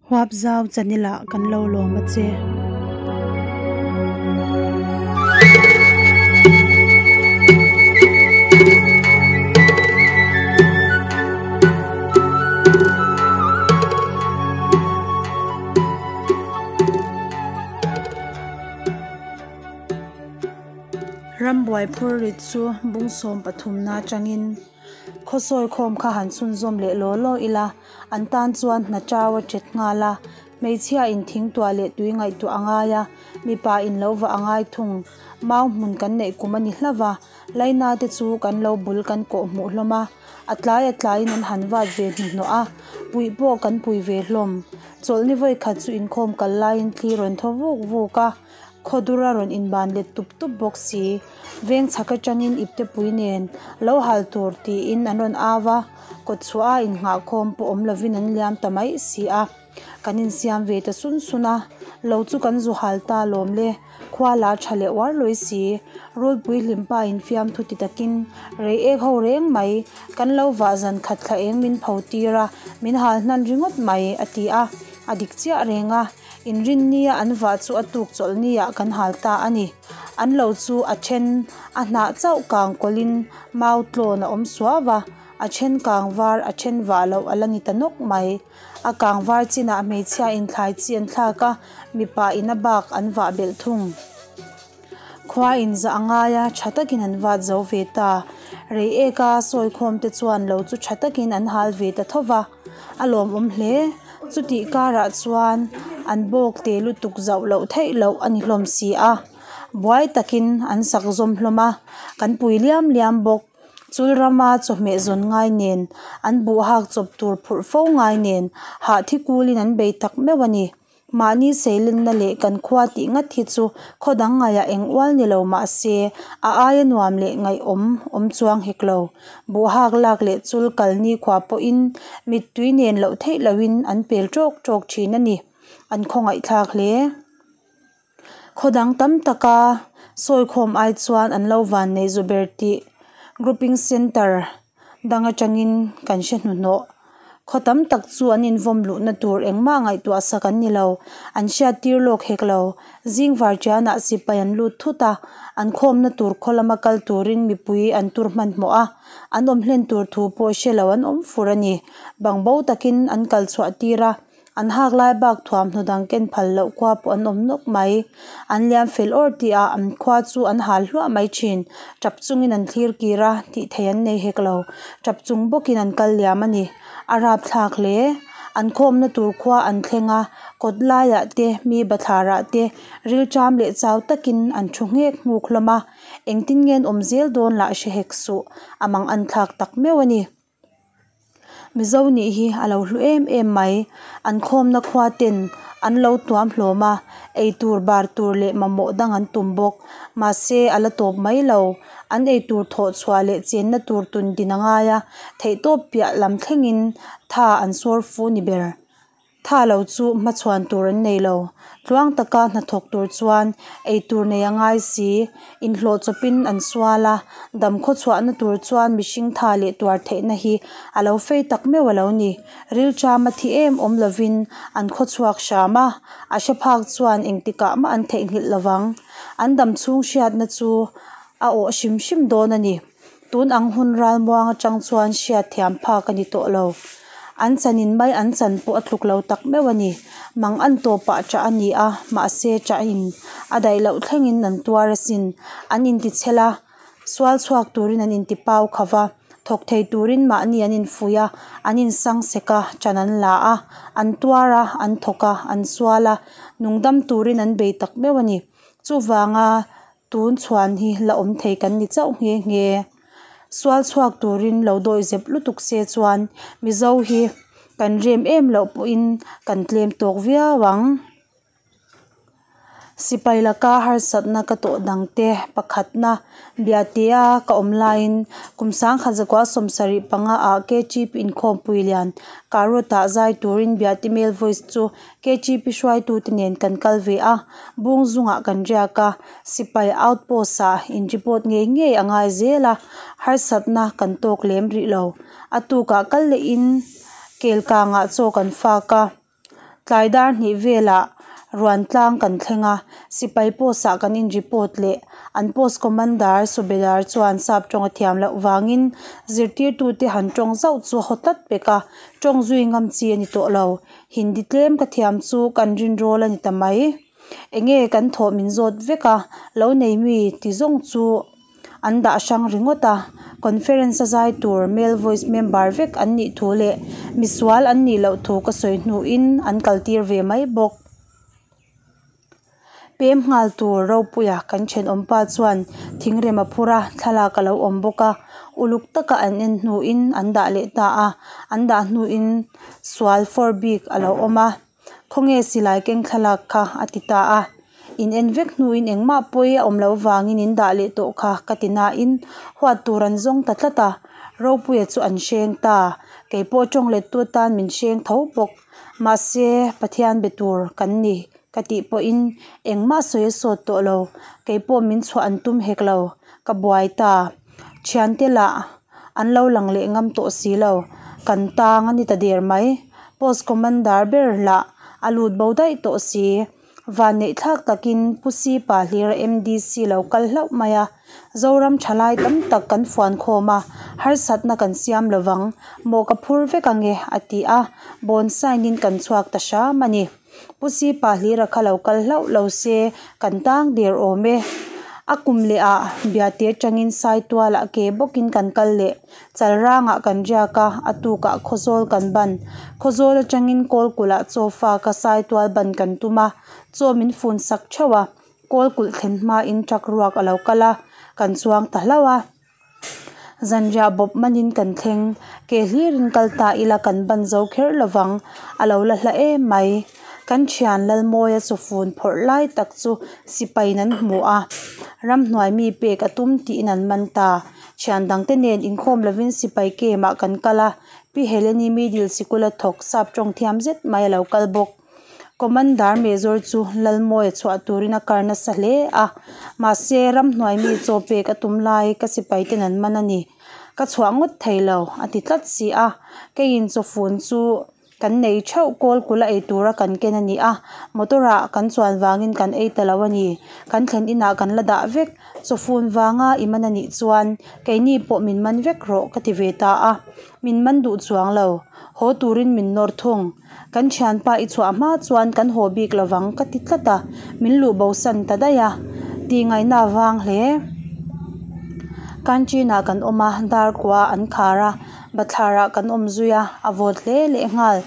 Huapzau channel-ah kan lo lawm a che. Rambuai phurrit chu bung 13 na atangin khawsawi khawm kha han chhunzawm leh law law ila an tan chuan hna chau a chet nghal a, hmeichhia in thingtuah leh tui ngaihtuah a ngai a, mipa in lo vah a ngai thung. Mau hmun kan neih kum a ni hlauh a, laina te chu kan lo bul kan kawh hmuh hlawm a, a tlai a tlaiin an han vat ve hnuhnawh a, puih pawh kan pui ve hlawm. Chawlhni vawikhat chu inkhawm kal laiin thli rawn thaw vuk vuk a, Khawdur a rawn inban let tup tup bawk si. Veng chhak atangin iptepui nen lo hal tur tiin an rawn au a, kawtchhuah a innghahkhawm pawh awm lovin an liam ta mai si a. Kan insiam ve ta sun sun a, lo chu kan zu hal ta lawm le, khua la tha leh uar lawi si. Rulpui hlimpa infiamthu ti takin rei ek ho reng mai, kan lo vah zan khat thla eng min pho tir a, min hal hnan ringawt mai, a ti a, a dik chiah reng a. Inrinnia an vah chu a tuk chawlhniah kan hal ta a ni. An lo chu a then a hnah chauh kang kawlhin mau tlawn a awm suau a, a then kang var a then vah loh a la ni ta nawk mai. A kang var chinah hmeichhia in thlai chi an thlak a, mipa in a bak an vah belh thung. Khua in zah a ngai a, tha takin an vat zo ve ta. Rei eka sawikhawm te chuan lo chu tha takin an hal ve ta tho va, a lawmawm hle. Chutih karah chuan an bawk te lutuk zauh loh theih loh a ni hlawm si a, buai takin an sak zawm hlawm a, kan pui liam liam bawk. Chul rama chawhmeh zawn ngai nen, an buh hak chawp tur phurh fo ngai nen, hah thi kulin an bei tak meuh a ni. Mahni seilenna leh kan khua tih ngat hi chu khaw dang ngaiah eng ual ni lo mah se, a aia nuam leh ngaihawm awm chuang hek lo. Buhhak lak leh chul kal nikhua pawhin mittui nen loh theih lohin an pel ṭawk ṭawk ṭhin a ni. An khawngaihthlak hle. Khaw dang tam taka sawikhawm ai chuan an lo vannei zu ber tih Grouping Centre dang atangin kan hre hnuhnawh. Khaw tam tak chu an invawm luhna tur engmah ngaihtuah sak an ni lo, an hriattir lawk hek lo. Zing varṭianah sipai an lut thut a, an khawmna tur khaw lama kal turin mipui an tur hmanhmawh a, an awm hlen tur thu pawh hre lo an awm fur a ni. Bangbo takin an kal chhuah tir a. An hak lai bak thuamhnaw dang ken phal loh khua pawh an awm nawk mai. An liam fel awr tih ah an khua chu an hal hluah mai thin. Tap chungin an thlir kir a, tih theih an nei hek lo. Tap chung bawkin an kal liam a ni. A rapthlak hle. An khawmna tur khua an thleng a, kawt laiah te, mi bathlarah te rilṭam leh chau takin an thu nghek nghuk hlawm a. Engtin nge an awm zel dawn lah hre hek suh. A mang an thlak tak meuh a ni. Mizo nih hi a lo hlu em em mai. An khawmna khua ten an lo tuam hlawm a, eitur bar tur leh mamawh dang an tum bawk. Mahse a la tawp mai lo. An eitur thawh chhuah leh chenna tur tun din a ngai a, theihtawp piah lam thlengin tha an sawr fu ni ber. Tha lo chu hmachhuan tur an nei lo. Tluang taka hnathawk tur chuan ei tur nei a ngai si. Inhlawh chawpin an sual a, dam khawchhuahna tur chuan mihring tha leh tuar theihna hi a lo fei tak meuh a lo ni. Rilṭama thi em awm lovin an khawchhuak hram a, a hre phak chuan engtikah mah an theihnghilh lovang. An dam chhung hriatna chu a awh hrim hrim dawn a ni. Tun ang hun ralmuang atang chuan hriatthiam phak a ni tawh lo. An chanin mai an chan pawh a tluk lo tak meuh a ni. Mang an tawpah chah a ni a, mahse chahin a daih loh thlengin an tuar asin. An intichhel a, sual chhuak turin an intipau kho va, thawk thei turin mahni an infuih a, an insang sek a, chan an la a, an tuar a, an thawk a, an sual a, nungdam turin an bei tak meuh a ni. Chuvanga Tun chhuan hi la awm thei kan ni chauh nghe nghe. Sual chhuak turin lo dawi zep lutuk se chuan Mizo hi kan rem em loh pawhin kan tlem tawk viau ang. Sipai laka harsatna ka tawh dangte pakhatna Biatea ka awm laiin kum sangkhat zakua 75 ah KGP inkhawmpui lian Karot-ah zai turin Biate Male Voice chu KGP hruaitute nen kan kal ve a, bung zungah kan riak a, sipai outpost ah in report ngei ngei a ngai zel a, harsatna kan tawk lem rih lo. A tukah kal lehin Kelkangah chaw kan fak a, Tlai dar hnih velah Ruantlang kan thleng a, sipai post ah kan in report leh. An post commander Subedar chuan sap tawng a thiam loh vangin zirtirtute han tawng zauh chu a haw tlat pek a, tawng zui ngam chi a ni tawh lo. Hindi tlem ka thiam chu kan rinrawl a ni ta mai. Enge kan thawh min zawt vek a, lo nei mi ti zawng chu an dah hrang ringawt a, conference a zai tur male voice member vek an nih thu leh misual an nih loh thu ka sawi hnuin an kaltir ve mai bawk. Pem nghal tur Ropuia kan thenawmpa chuan thingrem a phur a, thlalak a lo awm bawk a, uluk taka an en hnuin an dah leh ta a, an dah hnuin sual fawr bik a lo awm a. Khawnge silai keng thlalak kha? a ti ta a. In en vek hnuin engmah pawi a awm loh vangin in dah leh tawh kha ka ti nain huat tur an zawng ta tlat a. Ropuia chu an hreng ta. Kei pawh tawng lettu atan min hreng tho bawk. Mahse, Pathian be tur kan ni ka tih pawhin engmah sawi a sawt tawh lo. Kei pawh min chhuah an tum hek lo. Ka buai ta. Thiante lah an lo lang leh ngam tawh si lo. Kan tang a ni ta der mai. Post Commander ber lah a lut bo daih tawh si. Vanneih thlak takin Pu Sipa hlira MDC lo kal hlauh mai a. Zoram thalai tam tak kan fuan khawm a, harsatna kan siam lovang, mawh ka phur vek ange a ti a, bawn sign in kan chhuak ta hram a ni. Pu Sipa hlira kha lo kal hlauh lo se kan tang der awm e. A kum leh ah Biate atangin Saitualah ke bawkin kan kal leh. Chalrangah kan riak a, a tukah Khawzawl kan ban. Khawzawl atangin Kawlkulh ah chaw fak a Saitual ban kan tum a, chaw min fun sak theuh a, Kawlkulh thlen hmain truck ruak a lo kal a, kan chuang ta hlauh a. Zanriah bawp manin kan thleng, ke hlirin kal ta ila kan ban zo kher lovang, a lo la hla em mai. Kan thian Lalmawia chawfun phawrh lai tak chu sipaiin an hmu a, ramhnuai mi pek a tum tiin an man ta. Thian dangte nen inkhawm lovin sipai camp ah kan kal a, Pi Heleni Middle sikula thawk sap tawng thiam zet mai a lo kal bawk. Commander Major chu Lalmawia chhuah turin a kar nasa hle a, mahse ramhnuai mi chaw pek a tum lai ka sipai ten an man a ni. Ka chhuah ngawt thei lo, a ti tlat si a. Keiin chawfun chu kan nei theuh kawl kula ei tura kan ken a ni a, motor ah kan chuan vangin kan ei ta lo a ni. Kan thlen inah kan la dah vek. Chawfun vanga i man a nih chuan keini pawh min man vek rawh ka ti ve ta a. Min man duh chuang lo. Haw turin min nawr thung. Kan thianpa i chhuah hma chuan kan haw bik lovang ka ti tlat a, min luh bo san ta daih a, tih ngaihna a vang hle. Canteen ah kan awm a, dar kua an khar a, bathlar ah kan awm zui a, a vawt hle leh nghal.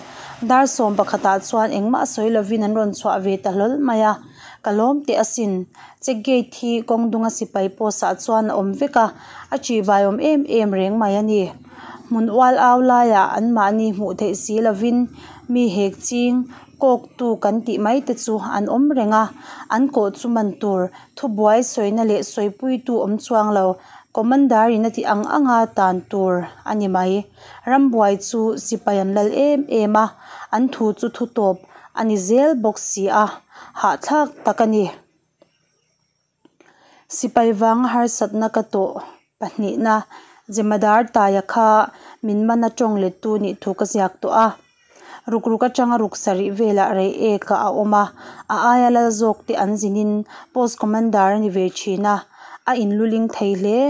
Dar sawm pakhat ah chuan engmah sawi lovin an rawn chhuah ve ta hlawl mai a, ka lawm teh asin. Check gate hi kawng dunga sipai post ah chuan a awm vek a, a ṭihbai awm em em reng mai a ni. Hmun ual au laiah anmahni hmuh theih si lovin mi hek ching kawktu kan tih mai te chu an awm reng a, an kawh chu man tur thubuai sawina leh sawipuitu awm chuang lo, Commander in a tih ang anga tan tur a ni mai. Rambuai chu sipai an lal em em a, an thu chu thu tawp a ni zel bawk si a, hahthlak tak a ni. Sipai vanga harsatna ka tawh pahnihna Jemadar Taia kha min man a tawng lettu nih thu ka ziak tawh a. Rukruk atanga ruk sarih velah rei ekah a awm a, a aia lal zawk te an zinin Post Commander a ni ve thin a, a inluling thei hle.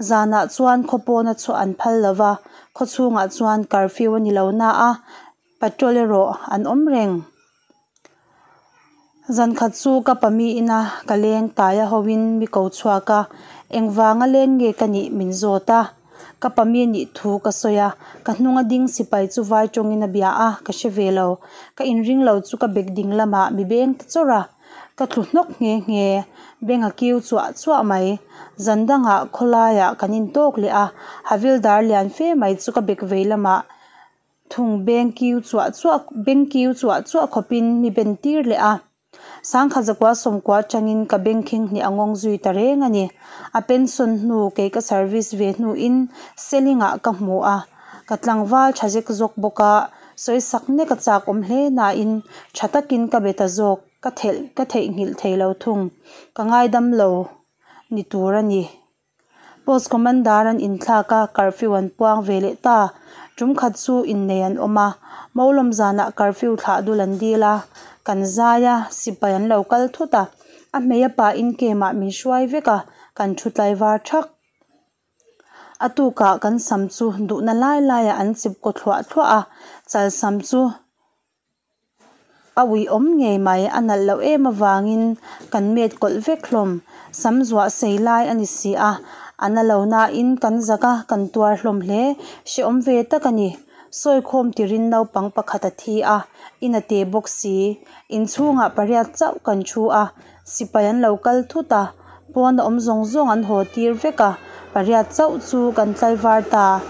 Zanah chuan khaw pawna chhuah an phal lo va, khaw chhungah chuan curfew a ni lo na a, patrol erawh an awm reng. Zan khat chu ka pa mi ina ka leng tai a hoin mi ko chhuak a, engvanga leng nge ka nih min zawt a. Ka pa mi nih thu ka sawi a, ka hnunga ding sipai chu vai tawngin a bia a, ka hre ve lo. Ka inring lo chu ka bek ding lamah mi beng ta chawrh a, ka tlu hnawk nghe nghe. Beng a kiu chuah chuah mai. Zan dangah khawlaiah kan intawk leh a, Havildar lian fe mai chu ka bek vei lamah Thung beng kiu chuah chuah beng kiu chuah chuah khawpin mi ben tir leh a. Sangkha zakua sawmkua atangin ka beng khing hnih a ngawng zui ta reng a ni. A pension hnu kei ka service ve hnuin Seling ah ka hmu a. Ka tlangval tha zek zawk bawk a, sawi sak nek a chak awm hle nain tha takin ka be ta zawk, ka thelh ka theihnghilh thei lo thung. Ka ngaidam lo ni tur a ni. Post Commander an inthlak a, curfew an puang ve leh ta. Tum khat chu innei an awm a, Molawm zanah curfew thlah dul an dil a, kan zai a, sipai an lo kal thut a, a hmei a pain camp ah min hruai vek a, kan thu tlaivar thak. A tukah kan sam chu duhna lai laiah an chip kaw thluah thluah a, chal sam chu a uiawm ngei mai, a nalh loh em avangin kan met kawlh vek hlawm. Sam zuah sei lai a ni si a, a na lo nain kan zak a, kan tuar hlawm hle. Hrehawm ve tak a ni. Sawi khawm tirin naupang pakhat a thi a, in a te bawk si. Inchhungah pariat chauh kan thu a, Sipai an lo kal thut a, pawn a awm zawng zawng an haw tir vek a, pariat chauh chu kan tlaivar ta.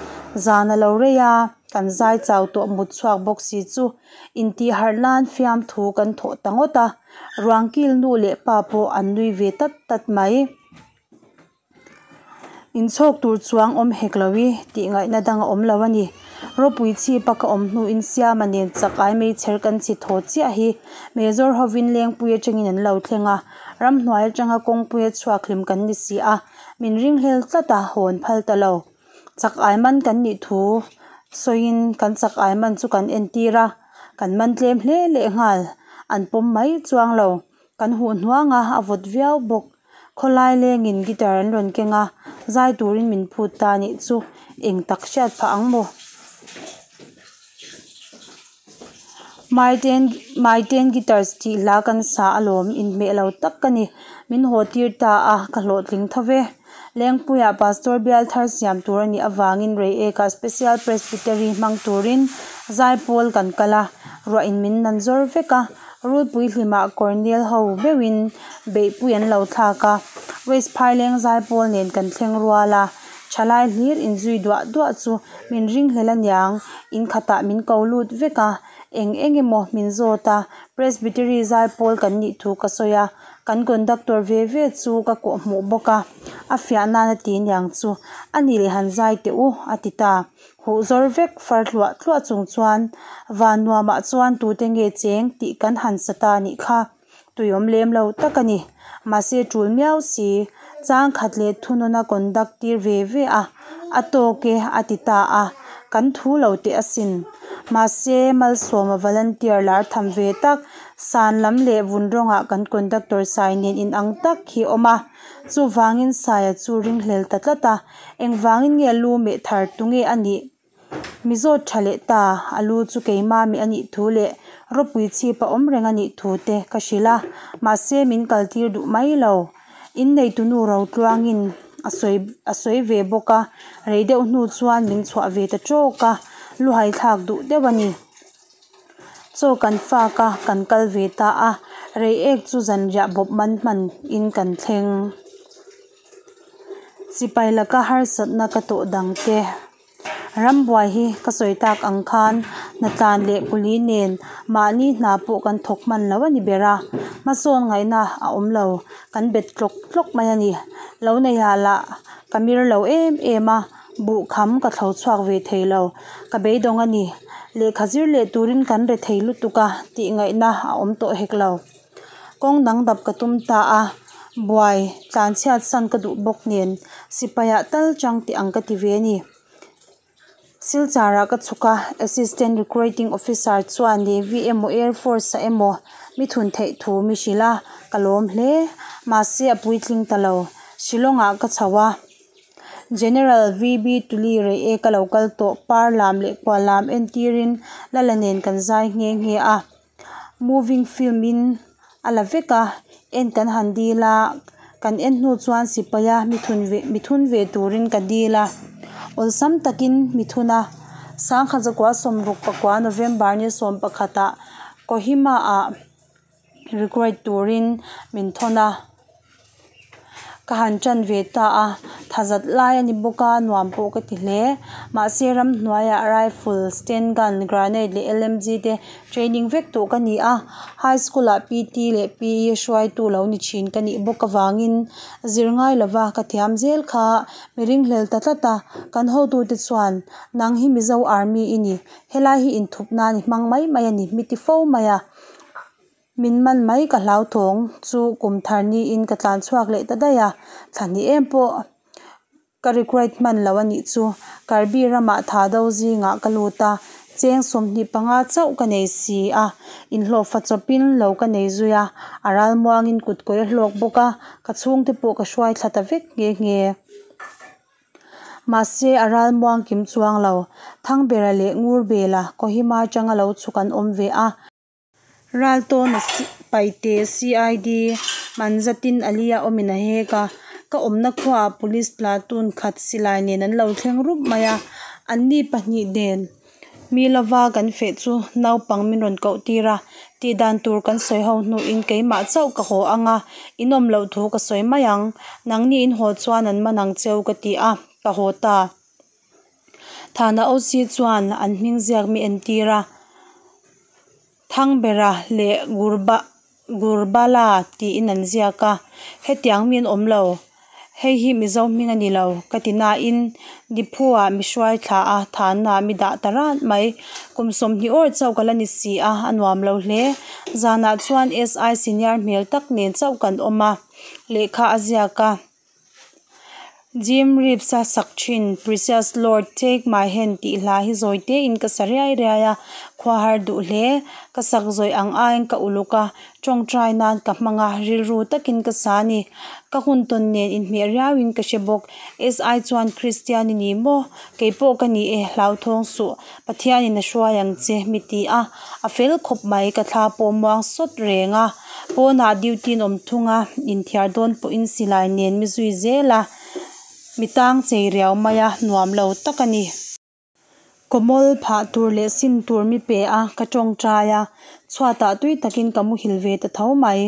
Zan a lo rei a, kan zai chau tawh mut chhuak bawk si chu intih harh nan fiamthu kan thawh ta ngawt a, ruangkil nu leh pa pawh an nui ve tat tat mai. Inchhawk tur chuang awm hek lo i tih ngaihna dang a awm lo a ni. Ropui chhipa ka awm hnuin Siama nen chak ai meichher kan chhi thaw chiah hi Major hovin Lengpui atangin an lo thleng a, ramhnuai atanga kawngpuia chhuak hlim kan ni si a, min ringhlel tlat a, hawn phal ta lo. Chak ai man kan nih thu sawiin kan chak ai man chu kan entir a, kan man tlem hle lehnghal, an pawm mai chuang lo. Kan huh hnuang a, a vawt viau bawk. Khawlai lengin guitar an rawn keng a, zai turin min phut ta nih chu eng tak hriat phah ang maw? My ten My ten guitars tih hla kan sa alawm, inhmeh lo tak ka ni. Min haw tir ta a, ka hlawhtling tho ve. Lengpuiah Pastor bial thar siam tur a nih avangin Reiekah Special Presbytery hmang turin zaipawl kan kal a, ruahin min nan zawr vek a, Rulpui hlimah Cornel ho meuhin beihpui an lo thlak a, West Phaileng zaipawl nen kan thleng rual a, thalai hlir inzui duah duah chu min ringhlel aniang, in khatah min ko lut vek a, eng eng emaw min zawt a, Presbytery zaipawl kan nih thu ka sawi a. Kan conductor ve ve chu ka kawh hmuh bawk a, a fiah nan a ti niang chu, a ni leh han zai teh u, a ti ta. Huh zawr vek far hluah hluah chung chuan van nuamah chuan tute nge cheng tih kan han sa ta nih kha. Tuiawm lem lo tak a ni. Mahse tul miau si, chang khat leh thunawn a conduct tir ve ve a, a tawk e a ti ta a, kan thu lo teh asin. Mahse Malsawma volunteer lar tham ve tak San lam leh vun rawngah kan conductor Sai nen inang tak hi a awm a, chuvangin Saia chu ringhlel ta tlat a, engvangin nge lu meh thar tu nge a nih? Mi zawt tha leh ta, a lu chu keima meh a nih thu leh ropui chhip a awm reng a nih thu te ka hrilh a, mahse min kaltir duh mai lo. Inneitunu Rotluangin a sawi a sawi ve bawk a, rei deuh hnu chuan min chhuah ve ta tawk a, luhai thlak duh deuh a ni. Chaw kan fak a, kan kal ve ta a, Reiek chu zanriah bawp man hman in kan thleng. Sipai laka harsatna ka tawh dang te. Rambuai hi ka sawi tak ang khan hnatlan leh kuli nen mahni hna pawh kan thawk hman lo a ni ber a, hmasawn ngaihna a awm lo, kan bet tlawk tlawk mai a ni. Lo neihah lah ka mir lo em em a. Buh kham ka thlo chhuak ve thei lo, ka beidawng a ni. Lehkha zir leh turin kan re thei lutuk a tih ngaihna a awm tawh hek lo. Kawng dang dap ka tum ta a, buai tlan chhiat san ka duh bawk nen sipaiah tal chang teh ang ka ti ve a ni. Silchar ah ka chhuk a, Assistant Recruiting Officer chuan Navy emaw Air Force ah emaw mi thun theih thu mi hrilh a, ka lawm hle. Mahse a puitling ta lo, Shillong ah ka chho a. General VB Tuli rei e ka lo kal tawh, par lam leh kual lam entirin Lala nen kan zai nghe nghe a. Moving film in a la vek a, en kan han dil a, kan en hnu chuan sipaia mithun ve mithun ve turin ka dil a. Awlsam takin mithun a, sangkhat zakua sawmruk pakua November ni sawmpakhat ah Kohima ah Record turin min thawn a, ka han tan ve ta a, thazat lai a ni bawk a, nuam pawh ka ti hle. Mahse ramhnuaiah rifle, stand gun, granade leh LMG te training vek tawh ka ni a, high school ah PT leh PE hruaitu lo ni thin ka nih bawk avangin zir ngai lova ka thiam zel kha mi ringhlel ta tlat a, kan hotute chuan nang hi Mizo Army i ni, helai hi inthup nan i hmang mai mai a ni mi ti fo mai a. Min man mai ka hlauthawng chu kum thar niin ka tlan chhuak leh ta daih a, thla hnih em pawh Ka regret hman lo a nih chu. Karbi ramah Thado zingah ka lut a, cheng 25 chauh ka nei si a, inhlawhfa chawpin lo ka nei zui a, a ralmuangin kutkawih a hlawk bawk a, ka chhungte pawh ka hruai thla ta vek nghe nghe. Mahse, a ralmuang kim chuang lo. Thangbera leh Ngurbela, Kohima atanga lo chhuk an awm ve a. Raltawna Paite CID man zatin Alia awmin a hek a, ka awmna khuaah Police platoon khat silai nen an lo thleng rup mai a, anni pahnih nen mi lova kan feh chu naupang min rawn koh tir a, tih dan tur kan sawi ho hnuin keimah chauh ka haw ang a, in awm loh thu ka sawi mai ang, nangni in haw chuan an man ang cheu ka ti a, ka haw ta. Thana OC chuan an hming ziak mi entir a, Thangbera leh Gurbala tiin an ziak a, hetiang mi an awm lo, hei hi Mizo hming a ni lo ka ti nain Diphu-ah mi hruai thla a, Thana mi dah ta ran mai. Kum 20 awr chauh ka la ni si a, a nuam lo hle. Zanah chuan SI senior hmel tak nen chauh kan awm a, lehkha a ziak a. Jim Reeves-a sak thin Precious Lord, Take My Hand tih hla hi zawi tein ka sa riai riai a, khua har duh hle. Ka sak zawih ang aiin ka uluk a, tawngtai nan ka hmang a, rilru takin ka sa a ni. Ka hun tawn nen inhmeh riauin ka hre bawk. SI chuan Kristian i ni maw? Kei pawh ka ni e, hlauthawng suh. Pathianin a hruai ang che, mi ti a. A fel khawp mai, ka thla pawh muang sawt reng a. Pawnah duty an awm thung a, inthiar dawn pawhin silai nen mi zui zel a, mi tang chei riau mai a, nuam lo tak a ni. Kawmawl phah tur leh sin tur mi pe a, ka tawngtai a, chhuatah tui takin ka muhil ve ta tho mai.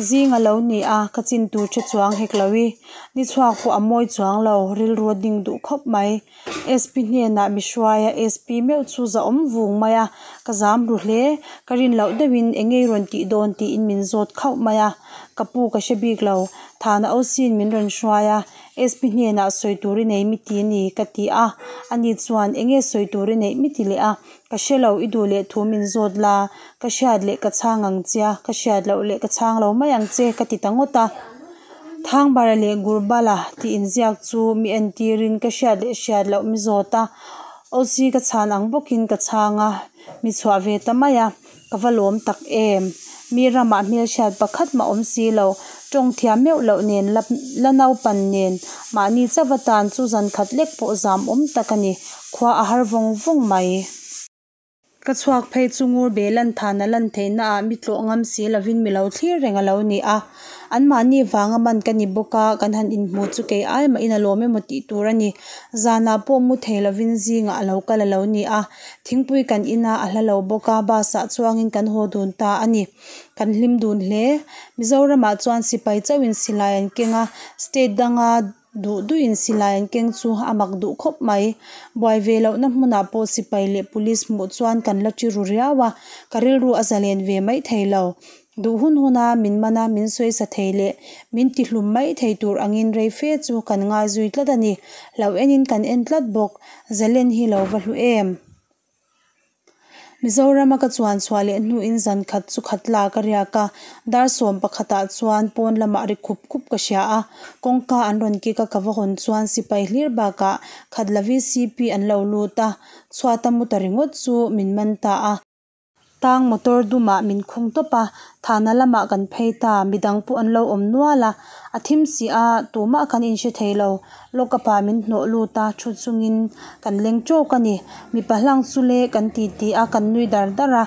Zing a lo ni a, ka chin tur hre chuang hek lo i, ni chhuak pawh a mawi chuang lo, rilru a ding duh khawp mai. SP hnenah mi hruai a, SP meuh chu zahawm vung mai a, ka zam ru hle. Ka rin loh deuhin eng nge i rawn tih dawn tiin min zawt khauh mai a, ka pu ka hre bik lo. Thana Osin min rawn hruai a, SP hnenah sawi tur i nei mi ti ni ka ti a, ani chuan eng nge sawi tur i neih mi ti leh a, ka hre lo i duh leh thu min zawt la, ka hriat leh ka chhang ang che a, ka hriat loh leh ka chhang lo mai ang che ka ti ta ngawt a. Thangbara leh Gurbala tih inziak chu mi entirin ka hriat leh hriat loh mi zawt a, OC ka chhan ang bawkin ka chhang a, mi chhuah ve ta mai a, ka va lawm tak em! Mi ramah hmelhriat pakhat mah awm si lo, tawng thiam meuh loh nen la la naupan nen mahni chauh atan chu zan khat lek pawh zam awm tak a ni, khua a har vawng vawng mai. Ka chhuak phei chu ngur be lan than a lan theihna ah mi tlawh ngam si lovin mi lo thlir reng a lo ni a. Anmahni vanga man ka ni bawk a, kan han inhmu chu kei ai mahin a lawm emaw tih tur a ni. Zanah pawh mu thei lovin zingah a lo kal a lo ni a. Thingpui kan in a, a hla lo bawk a, bus ah chuangin kan haw dun ta a ni. Kan hlim dun hle. Mizoramah chuan sipai chauhin silai an keng a, state danga Duh duhin silai an keng chu a mak duh khawp mai. Buai ve lohna hmunah pawh sipai leh police hmuh chuan kan la chi ru riau a, ka rilru a zalen ve mai thei lo. Duh hun huna min mana min sawisa thei leh min tihlum mai thei tur angin rei fe chu kan ngai zui tlat a ni. Lo enin kan en tlat bawk. Zalen hi lo va hlu em? Mizorama ka chuan chhuah leh hnuin zan khat chu khat la ka riak a, dar sawm pakhatah chuan pawn lamah ri khup khup ka hria a, kawngka an rawn kik a ka va hawn chuan sipai hlir bakah khat la VCP an lo lut a, chhuata mu ta ringawt chu min man ta a. Tang motor dumah min khung tawp a, Thana lamah kan phei ta, midang pawh an lo awm nual a, a thim si a, tumah kan inhre thei lo. Lockup ah min hnawh lut a, thu chungin kan leng tawk a ni. Mipa hlang chu le kan ti ti a, kan nui dar dar a,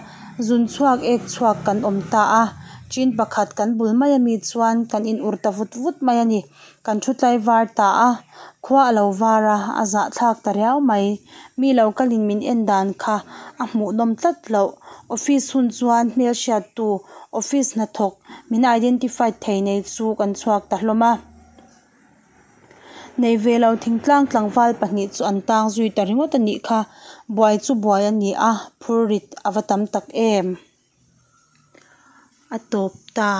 zun chhuak ek chhuak kan awm ta a. Chin pakhat kan bul mai ami chuan kan in ur ta vut vut mai a ni. Kan thu tlai var ta a, khua a lo var a, a zahthlak ta riau mai. Mi lo kalin min en dan kha a hmuhnawm tlat loh. Office hun chuan hmelhriattu office hnathawk min identified thei nei chu kan chhuak ta hlawm a. Nei ve lo thingtlang tlangval pahnih chu an tang zui ta ringawt a nih kha. Buai chu buai a ni a, phur rit a va tam tak em. A tawp ta.